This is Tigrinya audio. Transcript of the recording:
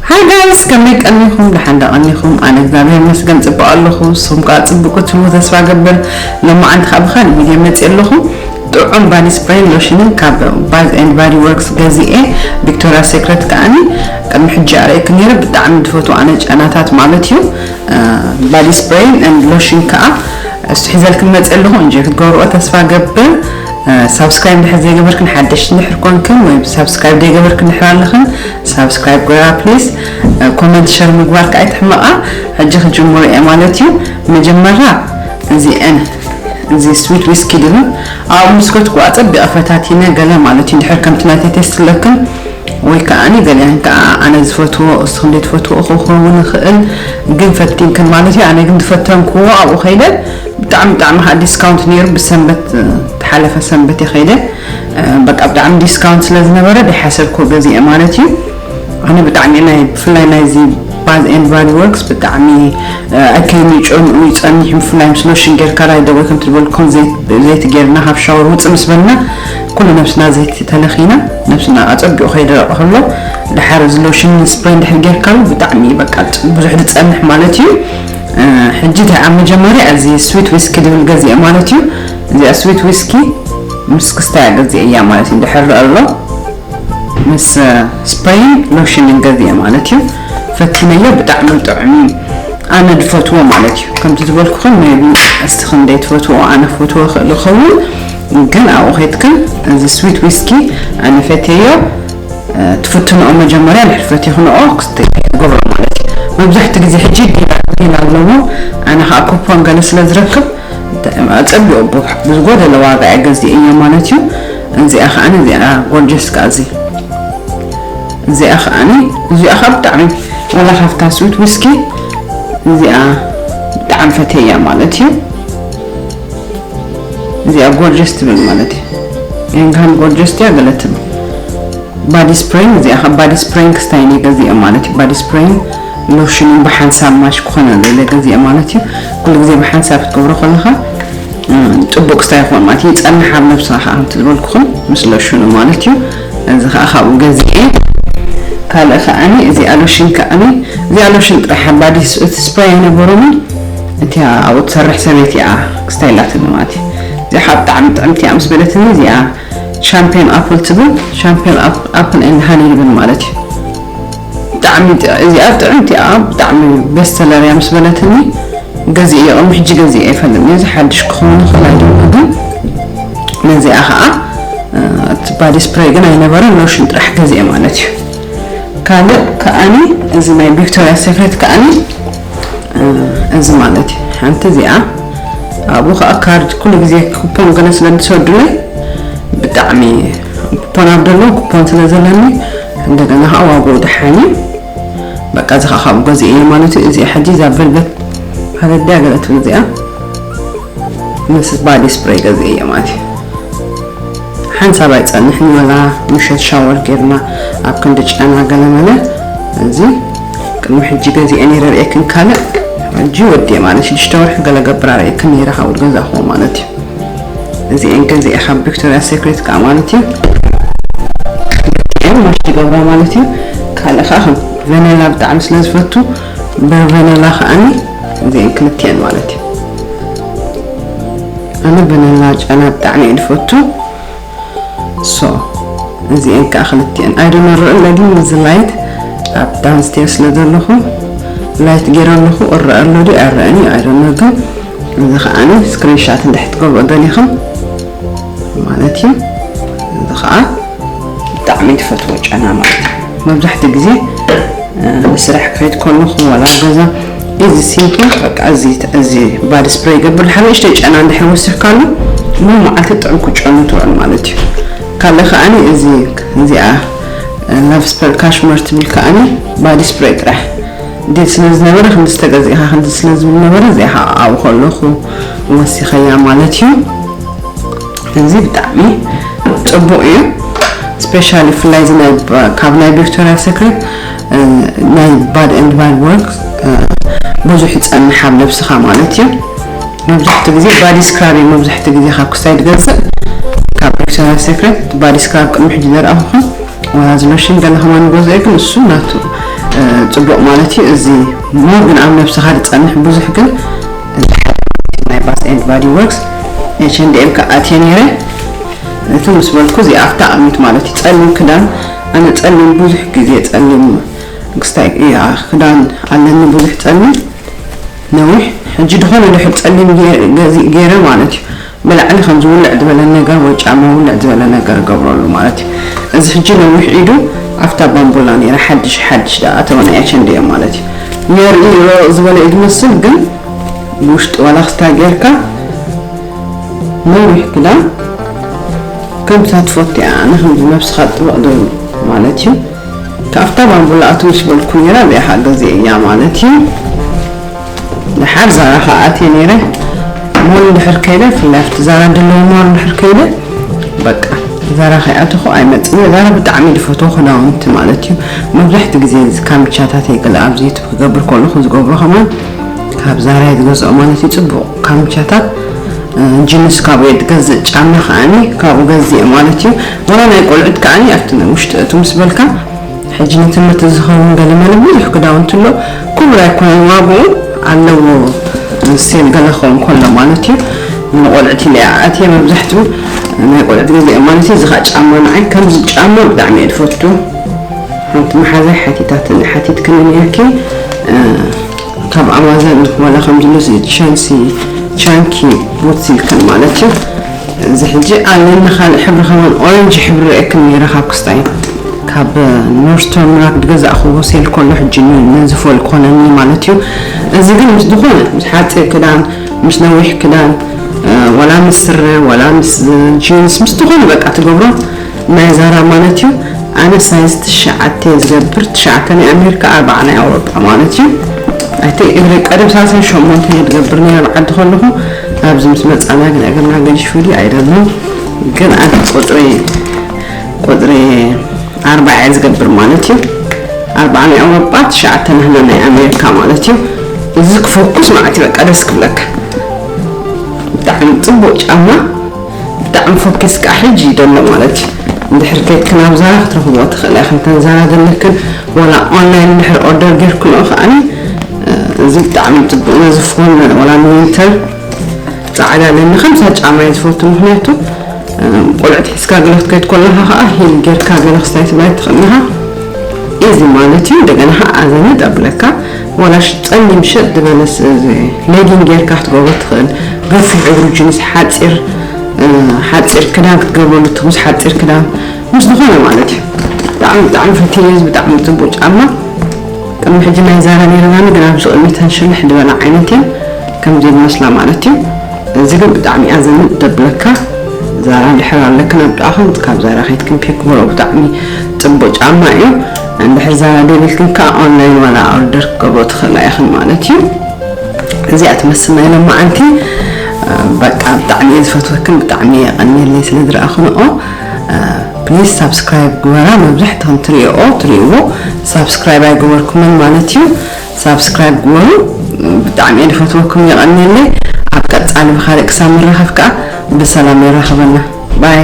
Hi guys፣ ከመይ ቀኒኹም? ደሓን ዶ ቀኒኹም? ኣነ እግዚኣብሔር ይመስገን ጽቡቕ ኣለኹ። ንስኹም ከኣ ጽቡቕ ክትህልዉ ተስፋ ገብር። ሎማዓንቲ ከኣ ብኻልእ ቪድዮ መጽእ ኣለኹ። ጥዑም ባዲ ስፕሬይን ሎሽንን ካብ ባዝ ኤንድ ባዲ ወርክስ ገዚኤ፣ ቪክቶሪያ ሴክሬት ከኣኒ ቅድሚ ሕጂ ኣርእየክን ነይረ። ብጣዕሚ ዝፈትዎ ኣነ ጨናታት ማለት እዩ። ባዲ ስፕሬይን ኤንድ ሎሽን ከኣ እሱ ሒዘልክን መጽእ ኣለኹ። እንጆይ ክትገብርኦ ተስፋ ገብር። ሳብስክራይብ እንድሕር ዘይገበርክን ሓደሽቲ እንድሕር ኮንክን ወይ ሳብስክራይብ ዘይገበርክን እንድሕር ኣለኽን ሳብስክራይብ ግበራ ፕሊዝ። ኮመንት ሸር ምግባር ከኣ ኣይትሕመቓ። ሕጂ ክጅምሮ እየ ማለት እዩ። መጀመርያ እዚአን እዚ ስዊት ዊስኪ ድብል ኣብ ምስኮት ጓ ጸቢቐ ፈታቲነ ገለ ማለት እዩ። እንድሕር ከምቲ ናተይ ቴስት ኣለክን ወይ ከኣኒ ገሊኣን ከኣ ኣነ ዝፈትዎ እስኽን ዘይትፈትዎ ክኸውን ይኽእል፣ ግን ፈቲንክን ማለት እዩ። ኣነ ግን ዝፈተንክዎ ኣብኡ ከይደ ብጣዕሚ ብጣዕሚ ከዓ ዲስካውንት ነይሩ። ብሰንበት እ፣ ተሓለፈ ሰንበት እየ ከይደ እ፣ በቃ ብጣዕሚ ዲስካውንት ስለ ዝነበረ ደይሓሰብክዎ ገዚአ ማለት እዩ። ኣነ ብጣዕሚ ናይ ብፍላይ ናይዚ ባዝ ኤንድ ባዲ ወርክስ ብጣዕሚ እ፣ ኣከይኒ ጨንኡ ይጸኒሕ። ብፍላይ ምስ ሎሽን ጌርካ ራይደ ወይ ከምቲ ዝበልኩም ዘይት- ዘይቲ ጌርና ካብ ሻወር ውፅእ ምስ በልና ኩሉ ነብስና ዘይቲ ተለኺና ነብስና ኣጸቢቑ ከይደረቐ ከሎ ድሓር እዚ ሎሽን ስፕሬይ እንድሕር ጌርካሉ ብጣዕሚ በቃ ብዙሕ ዝጸንሕ ማለት እዩ። እ፣ ሕጂ እንታይ ኣብ መጀመርያ እዚ ስዊት ዊስኪ ድብል ገዚአ ማለት እዩ። እዚኣ ስዊት ዊስኪ ምስ ክስታያ ገዚአ እያ ማለት እዩ። እንድሕር ኣሎ ምስ ስፕሬይን ሎሽንን ገዚአ ማለት እዩ። ፈቲነዮ ብጣዕሚ ጥዑም እዩ። ኣነ ዝፈትዎ ማለት እዩ። ከምቲ ዝበልኩኽን maybe እስቲ ክንደይ ትፈትዎ ኣነ ክፈትዎ ክእል ይኸውን፣ ግን ኣብኡ ከይድክን እዚ ስዊት ዊስኪ ኣነ ፈትየዮ። እ፣ ትፍትንኦ መጀመርያ ድሕሪ ፈቲኽንኦ ክስተ ገብሮ ማለት እዩ። መብዛሕትኡ ግዜ ሕጂ ዲል ኣለዎ። ኣነ ከዓ ኩፖን ገለ ስለ ዝረክብ ኣጸቢቑ ብዝጎደለ ዋጋ እየ ገዚአዮ ማለት እዩ። እዚኣ ከዓኒ እዚኣ ጎርጀስ ከኣ እዚ እዚኣ ከዓኒ እዚኣ ከኣ ብጣዕሚ ወላ ካብታ ስዊት ዊስኪ እዚኣ ብጣዕሚ ፈትየያ ማለት እዩ። እዚኣ ጎርጀስ ትብል ማለት እዩ። ይንካን ጎርጀስ እያ ገለ ትብል። ባዲ ስፕሬይን እዚኣ ካብ ባዲ ስፕሬይን ክስታይ እየ ገዚአ ማለት እዩ። ባዲ ስፕሬይን ሎሽንን ብሓንሳብ ማሽ ክኾነ ኢለ ገዚአ ማለት እዩ። ኩሉ ግዜ ብሓንሳብ ክትገብሮ ከለኻ እም፣ ጽቡቕ ክስታይ ይኾን ማለት እዩ። ይጸንሕ ኣብ ነብስኻ ከዓ ከምቲ ዝበልኩኹም ምስ ሎሽኑ ማለት እዩ። እዚ ከዓ ካብኡ ገዚአ። ካልእ ከዓኒ እዚኣ ሎሽን ከዓኒ እዚኣ ሎሽን ጥራሕ ባዲ ስ- እቲ ስፕሬይ ኣይነበሮምን። እቲኣ ኣብኡ ትሰርሕ ሰበይቲ እያ ክስታይ ኢላትኒ ማለት እዩ። እዚኣ ከዓ ብጣዕሚ ጥዕምቲ እያ ምስ በለትኒ እዚኣ ሻምፔን ኣፕል ትብል ሻምፔን ኣፕል ኤንድ ሃኒ ይብል ማለት እዩ። ብጣዕሚ ጥዕ- እዚኣ ጥዕምቲ እያ ብጣዕሚ ቤስት ሰለር እያ ምስ በለትኒ ገዚአ እየ ቅድሚ ሕጂ ገዚአ እየ ይፈልጥ ነዚ ሓድሽ ክኸውን ይኽእል ኣይደለ ግን ነዚኣ ከዓ እ፣ እቲ ባዲ ስፕሬይ ግን ኣይነበረን ሎሽን ጥራሕ ገዚአ ማለት እዩ። ካልእ ከዓኒ እዚ ናይ ቪክቶሪያ ሴክሬት ከዓኒ እ፣ እዚ ማለት እዩ ሓንቲ እዚኣ ኣብኡ ከዓ ካርድ ኩሉ ግዜ ኩፖን ገለ ስለ ዝሰዱለይ ብጣዕሚ ኩፖን ኣብ ደሎ ኩፖን ስለ ዘለኒ እንደገና ከዓ ዋግኡ ደሓን እዩ። በቃ እዚ ከዓ ካብኡ ገዚአ እየ ማለት እዩ። እዚኣ ሕጂ እዛ ቨልቨት ሃለድያ ገለ ትብል እዚኣ ምስ ባዲ ስፕሬይ ገዚአ እየ ማለት እዩ። ሓንሳብ ኣይጸንሕን ወላ ምሸት ሻወር ጌርና ኣብ ክንዲ ጨና ገለመለ እዚ ቅድሚ ሕጂ ገዚአ ነይረ ርእየክን ካልእ ሕጂ ወዲየ ማለት ሽዱሽተ ወርሒ ገለ ገብራ ርእየክን ነይረ ካብ ዝገዛእክዎ ማለት እዩ። እዚኤን ገዚአ ካብ ቪክቶሪያ ሴክሬት ከዓ ማለት እዩ። እዚኤን ማሽ ገብራ ማለት እዩ። ካልእ ከዓ ከም ቨነላ ብጣዕሚ ስለ ዝፈቱ ብቨነላ ከዓኒ እዚኤን ክልቲኤን ማለት እዩ። ኣነ ቨነላ ጨና ብጣዕሚ እየ ዝፈቱ። ሶ እዚኤን ከዓ ክልቲኤን ኣይደነ ርእ ኣለኒ እዚ ላይት ኣብ ዳውንስቴር ስለ ዘለኹ ላይት ገይረ ኣለኹ። እረአ ኣሎ ድዩ ኣይረአን እዩ ኣይደነ ግን እዚ ከዓኒ ስክሪንሻት እንድሕር ትገብሮ ደሊኹም ማለት እዩ። እዚ ከዓ ብጣዕሚ ትፈትዎ ጨና ማለት እዩ። መብዛሕትኡ ግዜ እ፣ ንስራሕ ክኸይድ ከለኹ ዋላ ኣብ ገዛ እዚ ሲምፕል በቃ እዚ እዚ ባዲ ስፕሬይ ይገብር ሓበሽተ ጨና እንድሕር ወሲኽካሉ ሙሉ መዓልቲ ጥዑም ክጨኑ ትውዕል ማለት እዩ። ካልእ ከዓኒ እዚ እዚኣ ላቭ ስፐል ካሽመር ትብል ከዓኒ ባዲ ስፕሬይ ጥራሕ ድል ስለ ዝነበረ ክንዲ ዝተገዚእካ ክንዲ ስለ ዝብል ነበረ እዚኣ ከዓ ኣብኡ ከለኹ ወሲኸያ ማለት እዩ። እዚ ብጣዕሚ ጽቡቕ እዩ። ስፔሻሊ ብፍላይ እዚ ናይ ብ- ካብ ናይ ቪክቶሪያ ሴክሬት እ፣ ናይ ባድ ኤንድ ባድ ወርክ ብዙሕ ይጸንሕ ኣብ ነብስኻ ማለት እዩ። መብዛሕትኡ ግዜ ባዲ ስክራብ እዩ መብዛሕትኡ ግዜ ካብ ክሳይ ዝገዝእ ካብ ቪክቶሪያ ሴክሬት ባዲ ስክራብ ቅድሚ ሕጂ ዘርኣኹኹም ዋላ እዚ ሎሽን ገለ ከማን ንገዝኦ ግን እሱ ናቱ ጽቡቕ ማለት እዩ። እዚ ሞር ግን ኣብ ነብስኻ ዝጸንሕ ብዙሕ ግን ናይ ባስ ኤንድ ባዲ ወርክስ ኤች ኤንድ ኤም ክኣትየ ነይረ። እቲ ምስ በልኩ እዚ ኣብታ ቅድሚት ማለት እዩ። ጸሊም ክዳን ኣነ ጸሊም ብዙሕ ግዜ ጸሊም ክስታይ ክዳን ኣለኒ ብዙሕ ጸሊም ነዊሕ ሕጂ ዝኾነ ድሕር ጸሊም ገይረ ማለት እዩ። ብላዕሊ ከም ዝውልዕ ዝበለ ነገር ወይ ጫማ ውልዕ ዝበለ ነገር ገብረሉ ማለት እዩ። እዚ ሕጂ ነዊሕ ኢዱ ኣብታ ባምቡላ ነይራ ሓድሽ ሓድሽ ደኣ ተወናያቸ እንዲዮ ማለት እዩ። የርኢ ሮ ዝበለ እዩ ዝመስል ግን ውሽጢ ዋላ ክስታ ጌርካ ነዊሕ ክዳን ከምታ ትፈቱ እያ። ኣነ ከም ነብስኻ ጥብቕ ዶ ማለት እዩ። ካብታ ባምቡላ ኣቱ ምስ በልኩ ነይራ እዚኣ ገዜ እያ ማለት እዩ። ድሓር ዛራ ከኣት ነይረ ሞል ድሕር ከይደ ፍላይ ኣብቲ ዛራ ደለዎ ሞል ድሕር ከይደ በቃ ዛራ ከይኣተኹ ኣይመፅእ። ዛራ ብጣዕሚ ዝፈትዎ ክዳውንቲ ማለት እዩ። መብዛሕቲ ግዜ ካምቻታት የገለ ኣብዚ ዩቱብ ክገብር ከለኹ ዝገብሮ ከማን ካብ ዛራ ዝገዝኦ ማለት እዩ። ፅቡቕ ካምቻታት ጅንስ ካብኡ እየ ዝገዝእ፣ ጫማ ከዓኒ ካብኡ ገዝእ ማለት እዩ። ወላ ናይ ቆልዑት ከዓኒ ኣብቲ ውሽጢ እቱ ምስ በልካ ሕጂ ንትምህርቲ ዝኸውን ገለመለ ብዙሕ ክዳውንቲ ኣሎ። ክቡር ኣይኮነን ዋግኡ ኣለዎ። ሴል ገለ ክኸውን ከሎ ማለት እዩ። ንቆልዕት ኢለ እየ ኣትየ መብዛሕትኡ ናይ ቆልዕት ገዚአ ማለት እዩ። እዚ ከዓ ጫማ ንዓይ ከምዚ ጫማ ብጣዕሚ እየ ዝፈቱ። ሓንቲ መሓዛይ ሓቲታትኒ ሓቲትክኒ ነርኪ ካብ ኣማዘን ዋላ ከምዚ ሉሲ ቻንሲ ቻንኪ ቡትስ ኢልክን ማለት እዩ። እዚ ሕጂ ኣለኒ ካልእ ሕብሪ ከማን ኦረንጅ ሕብሪ ርእክን ነይረ ካብ ክስታይ ካብ ኖርስቶን ራክ ዝገዛእክዎ ሴል ከሎ ሕጂ ነዚ ፎል ኮነኒ ማለት እዩ። እዚ ግን ምስ ዝኾነ ምስ ሓፂር ክዳን ምስ ነዊሕ ክዳን ዋላ ምስ ስረ ዋላ ምስ ጂንስ ምስ ዝኾነ በቃ ትገብሮ ናይ ዛራ ማለት እዩ። ኣነ ሳይዝ ትሽዓተ ዝገብር ትሽዓተ ናይ ኣሜሪካ ኣርባዓ ናይ ኣውሮጳ ማለት እዩ። ኣይ ቲንክ እግሪ ቀደም ሳልሳይ ሸሞንተ እየ ዝገብር ነይረ ብዓዲ ከለኹ ኣብዚ ምስ መፃና ግን እግርና ገዲሽ ፍልይ ኣይደልን ግን ኣነ ቁፅሪ ቁፅሪ ኣርባዓ እየ ዝገብር ማለት እዩ። ኣርባዓ ናይ ኣውሮጳ ትሽዓተ ናህና ናይ ኣሜሪካ ማለት እዩ። እዚ ክፈኩስ ማለት እዩ በቃ ደስ ክብለካ ብጣዕሚ ፅቡቅ ጫማ ብጣዕሚ ፎኪስ ከዓ ሕጂ ደሎ ማለት እዩ። እንድሕር ከይድክን ኣብ ዛራ ክትረኽብዎ ትኽእል ኢኽን ተን ዛራ ዘለክን ዋላ ኦንላይን እንድሕር ኦርደር ጌርክንኦ ከዓኒ እዚ ብጣዕሚ ፅቡቅ ነዚ ፎን ዋላ ንዊንተር ፃዕዳ ኣለኒ ከምሳ ጫማ እየ ዝፈቱ ምክንያቱ ቆልዑት ሒዝካ ገለ ክትከይድ ከለካ ከዓ ሂል ጌርካ ገለ ክስታይ ትብላይ ትኽእል ኢኻ። ኢዚ ማለት እዩ። እንደገና ከዓ ኣዘነ ጠብለካ ዋላ ሽ- ጸሊም ሸጥ ዝበለ ስ- እዚ ሌጊን ጌርካ ክትገብሮ ትኽእል። ገፊሕ እግሩ ጅንስ ሓፂር እ፣ ሓፂር ክዳን ክትገብረሉ ትኹስ ሓፂር ክዳን ምስ ዝኾነ ማለት እዩ። ብጣዕሚ ብጣዕሚ ፈትየ እዚ ብጣዕሚ ፅቡቅ ጫማ ቅድሚ ሕጂ ናይ ዛራ ነይረናኒ ግን ኣብዚ ቅድሚ ተንሽልሕ ዝበላ ዓይነት እየን ከምዚ ዝመስላ ማለት እዩ። እዚ ግን ብጣዕሚ እያ ዘንጥ ደብለካ ዛራ ድሕር ኣለክን ኣብ ጥቓኹም ካብ ዛራ ከይትክን ፒክ ብሮ ብጣዕሚ ፅቡቅ ጫማ እዩ። እንድሕር ዛራ ደይብልክን ከዓ ኦንላይን ዋላ ኦርደር ክገብሮ ትኽእላ ኢኽን ማለት እዩ። እዚኣ ትመስል ናይ ሎማዓንቲ በቃ ብጣዕሚ እየ ዝፈትወክን ብጣዕሚ የቐንየለይ ስለ ዝረኣኽንኦ። ፕሊዝ ሳብስክራይብ ግበራ። መብዛሕትኹም ትሪኦ ትሪእዎ ሳብስክራይብ ኣይገበርኩምን ማለት እዩ። ሳብስክራይብ ግበሩ። ብጣዕሚ እየ ዝፈትወኩም የቐንየለይ። ኣብ ቀፃሊ ብካልእ ክሳብ ንራኸብ ከዓ ብሰላም የራኽበና። ባይ